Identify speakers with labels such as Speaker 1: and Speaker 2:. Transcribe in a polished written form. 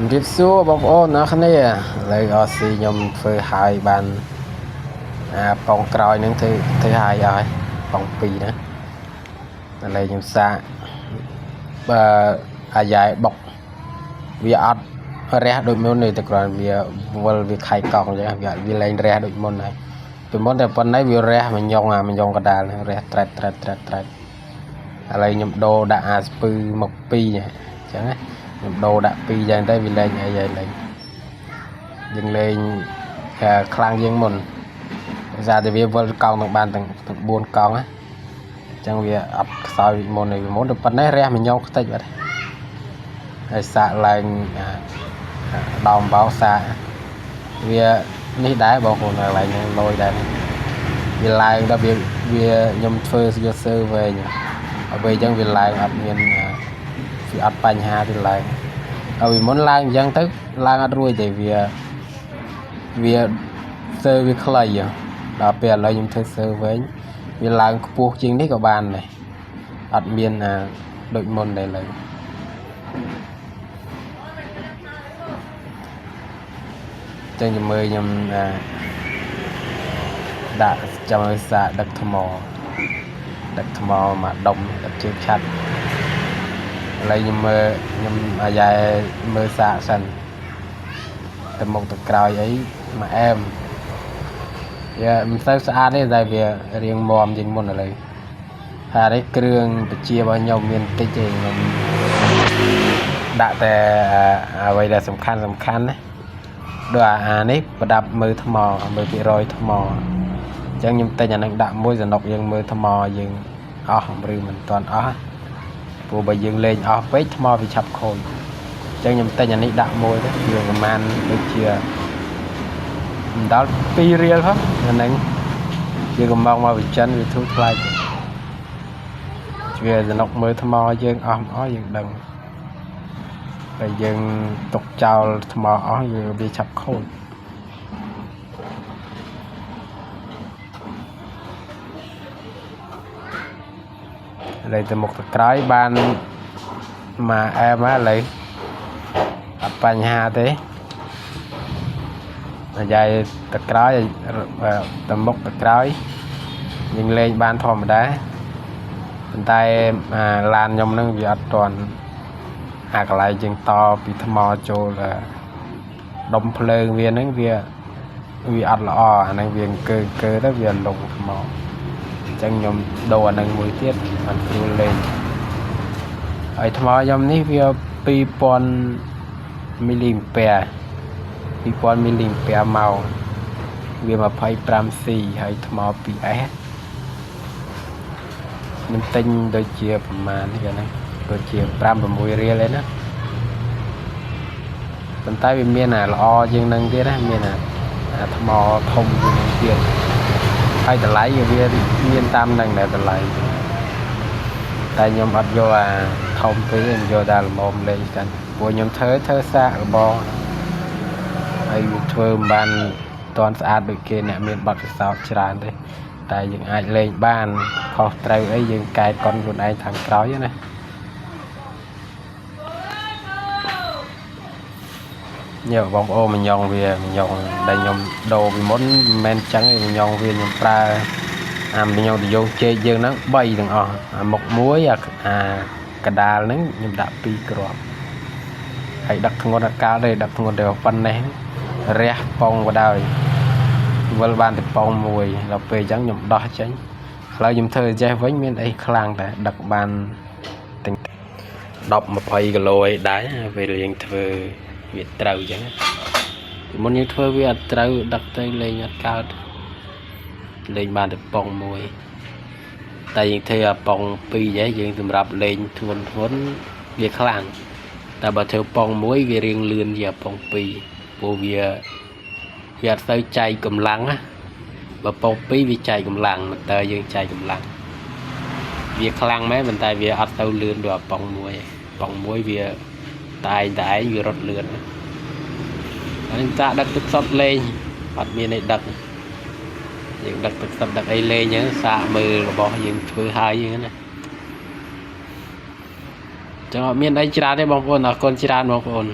Speaker 1: ជំរាបសួរបងប្អូនអ្នកគ្នាឥឡូវ RC ខ្ញុំធ្វើហើយបានអាប៉ងក្រោយហ្នឹងធ្វើធ្វើហើយអស់ប៉ង2ណាឥឡូវខ្ញុំសាកបើអាយ៉ែបុកវាអត់រះដូចមុនទេតែគ្រាន់វាវិលវាខៃកង់អញ្ចឹងវាវាលែងរះដូចមុនហើយពីមុនតែប៉ុណ្ណេះវារះមួយញងអាមួយញងកដាលរះត្រែតត្រែតត្រែតត្រែតឥឡូវខ្ញុំដូរដាក់អាស្ពឺមក2អញ្ចឹងណាខ្ញុំដូរដាក់2យ៉ាងទៅវាលែងអីហើយលែងយើងលែងខ្លាំងជាងមុនដោយសារតែវាវិលកង់ទាំងបានទាំងទាំង4កង់ណាអញ្ចឹងវាអត់ខ្សោយដូចមុនទេពីមុនតែប៉ុណ្ណេះរះមួយញងខ្ទេចបាត់ហើយសាកឡើងដោមបោសាកវានេះដែរបងប្អូនកន្លែងហ្នឹងលយដែរវាឡើងដល់វាវាខ្ញុំធ្វើយកសើវែងហើយពេលអញ្ចឹងវាឡើងអត់មានវាអត់បញ្ហាទេឡើងហើយពីមុនឡើងអញ្ចឹងទៅឡើងអត់រួចទេវាវាសើវាខ្លីដល់ពេលឥឡូវខ្ញុំធ្វើសើវែងវាឡើងខ្ពស់ជាងនេះក៏បានដែរអត់មានអាដូចមុនដែរឡើយចឹងជំរឿខ្ញុំអាដាក់ចាំឲ្យសាកដឹកថ្មដឹកថ្មមកដុំដឹកជើងឆាត់ឥឡូវខ្ញុំមើលខ្ញុំអាយ៉ែមើលសាកសិនទៅមុខទៅក្រោយអីមកអែមវាមិនសូវស្អាតទេតែវារៀងមាំជាងមុនឥឡូវហើយនេះគ្រឿងបជារបស់ខ្ញុំមានតិចទេខ្ញុំដាក់តែអ្វីដែលសំខាន់សំខាន់ណាដូចអានេះប្រដាប់មើលថ្មមើលភាគរយថ្មអញ្ចឹងខ្ញុំទិញអានឹងដាក់មួយសំណុកយើងមើលថ្មយើងអស់ឬមិនទាន់អស់ព្រោះបើយើងលេងអស់ពេកថ្មវាឆាប់ខូចអញ្ចឹងខ្ញុំទិញអានេះដាក់មួយទៅវាប្រហែលដូចជាមិនដល់2រៀលផងអាហ្នឹងយើងកំងមកវិចិនវាធូរថ្លៃវាសំណុកមើលថ្មយើងអស់មិនអស់យើងដឹងតែយើងទុកចោលថ្មអស់វាឆាប់ខូចឥឡូវទៅមុខទៅក្រោយបានមកអែមហើយឥឡូវអត់បញ្ហាទេអាយ៉ៃទៅក្រោយទៅមុខទៅក្រោយយើងលេងបានធម្មតាប៉ុន្តែអាឡានខ្ញុំនឹងវាអត់ទាន់អាកន្លែងយើងតពីថ្មចូលដុំភ្លើងវាហ្នឹងវាវាអត់ល្អអាហ្នឹងវាអង្គើអង្គើទៅវាលងថ្មអញ្ចឹងខ្ញុំដូរអាហ្នឹងមួយទៀតបានស្រួលលេងហើយថ្មខ្ញុំនេះវា2000មីលីអាំពែ2000មីលីអាំពែម៉ោងវា 25C ហើយថ្ម 2S ខ្ញុំទិញដូចជាប្រហែលនេះហ្នឹងដូចជា5 6រៀលឯណាប៉ុន្តែវាមានអាល្អជាងនឹងទៀតណាមានអាថ្មធំជាងនឹងទៀតហើយតម្លៃវាមានតាមនឹងដែរតម្លៃតែខ្ញុំអត់យកអាធំពេកខ្ញុំយកតែល្មមលេងសិនព្រោះខ្ញុំធ្វើធ្វើសាកល្បងហើយវាធ្វើមិនបានតាន់ស្អាតដូចគេអ្នកមានបទពិសោធន៍ច្រើនទេតែយើងអាចលេងបានខុសត្រូវអីយើងកែកុនខ្លួនឯងខាងក្រោយណាញ៉បងប្អូនមញងវាមញងដែលខ្ញុំដូរពីមុនមិនមែនចឹងទេមញងវាខ្ញុំប្រើអាមញងតយោជែកយើងហ្នឹង3ទាំងអស់អាមុខមួយអាកដាលហ្នឹងខ្ញុំដាក់2គ្រាប់ហើយដឹកធ្ងន់អកាលទេដឹកធ្ងន់តែប៉ុណ្ណេះរះប៉ងក៏ដោយវិលបានតែប៉ងមួយដល់ពេលអញ្ចឹងខ្ញុំដោះចេញឥឡូវខ្ញុំធ្វើចេះវិញមានអីខ្លាំងតែដឹកបានទាំង10 20គីឡូអីដែរពេលយើងធ្វើវាត្រូវអញ្ចឹងពីមុនយើងធ្វើវាអត់ត្រូវដឹកទៅលេងអត់កើតលេងបានតែប៉ុងមួយតែយើងធ្វើអាប៉ុង2ហ៎យើងសម្រាប់លេងធ្ងន់ធ្ងន់វាខ្លាំងតែបើធ្វើប៉ុងមួយវារៀងលឿនជាអាប៉ុង2ព្រោះវាវាអត់សូវចែកកម្លាំងណាបើប៉ុង2វាចែកកម្លាំងតែយើងចែកកម្លាំងវាខ្លាំងមែនប៉ុន្តែវាអត់សូវលឿនដូចអាប៉ុងមួយប៉ុងមួយវាតែឯងតែឯងវារត់លឿនណាហើយតាដឹកទឹកសុទ្ធលេងអត់មានអីដឹកយើងដឹកទឹកសុទ្ធដឹកអីលេងហ្នឹងសាកមើលរបស់យើងធ្វើហើយហ្នឹងណាចឹងអត់មានអីច្រើនទេបងប្អូនអរគុណច្រើនបងប្អូន។